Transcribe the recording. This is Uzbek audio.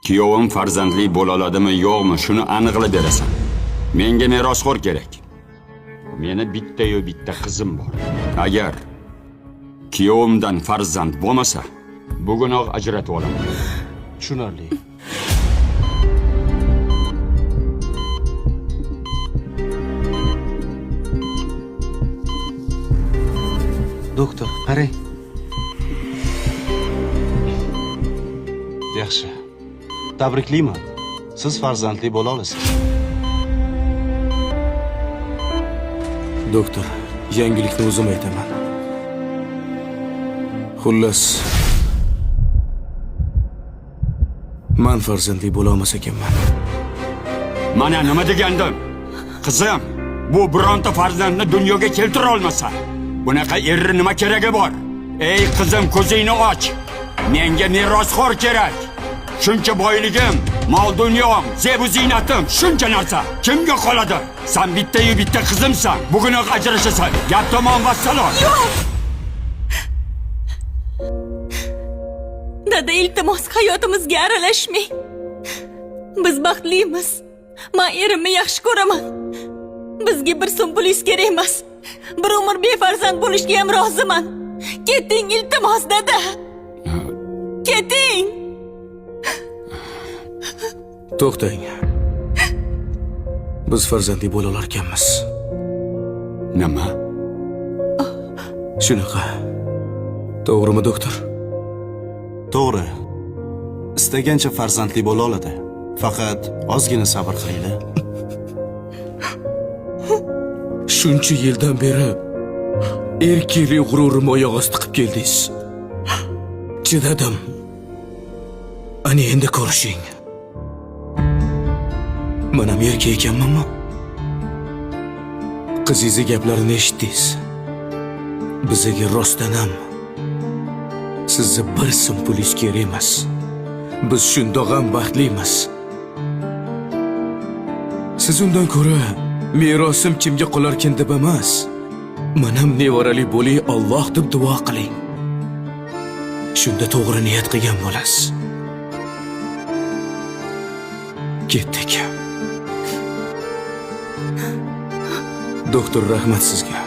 Kuyovim farzandli bo'la oladimi, yo'qmi, shuni aniqlab berasan. Menga merosxo'r kerak. Meni bitta-yu bitta qizim bor. Agar kuyovimdan farzand bo'lmasa, bugunoq ajratib olaman. Tushunarli. Doktor, qarang. Yaxshi. Tabriklayman. Siz farzandli bo'la olasiz. Doktor, yangilikni o'zim aytaman. Xullas, man farzandli bo'la olmas ekanman. Mana nima degandim? Qizim, bu bironta farzandni dunyoga keltira olmasa, bunaqa erni nima keragi bor? Ey qizim, ko'zingni och. Menga merosxo'r kerak. Shuncha boyligim, mol dunyom, zebu ziynatim, shuncha narsa kimga qoladi? San bitta-yu bitta qizimsan. Bugunoq ajrashasan. Gap tamom, vassalom. Yo'q! Dada, iltimos, hayotimizga aralashmang. Biz baxtlimiz. Men erimni yaxshi ko'raman. Bizga bir so'm pulingiz kerak emas. Bir umr befarzand bo'lishga ham roziman. Keting, iltimos, dada. Keting. To'xtang. Biz farzandli bo'la olarkanmiz. Nima? Shunaqa. To'g'rimi, doktor? To'g'ri. Istagancha farzandli bo'la oladi. Faqat ozgina sabr qilinglar. Shuncha yildan beri erkaklik g'ururimni oyoq osti qilib keldingiz. Chidadim. Ana endi ko'rishing. Men ham erkak ekanmanmi? Qizingizni gaplarini eshitdingiz. Bizaga rostdan ham sizni bir so'm pulingiz kerak emas. Biz shundoq ham baxtlimiz. Siz undan ko'ra merosim kimga qolarkin deb emas, manam nevarali bo'ling Alloh deb duo qiling. Shunda to'g'ri niyat qilgan bo'lasiz. Ketdik. Doktor, rahmat sizga.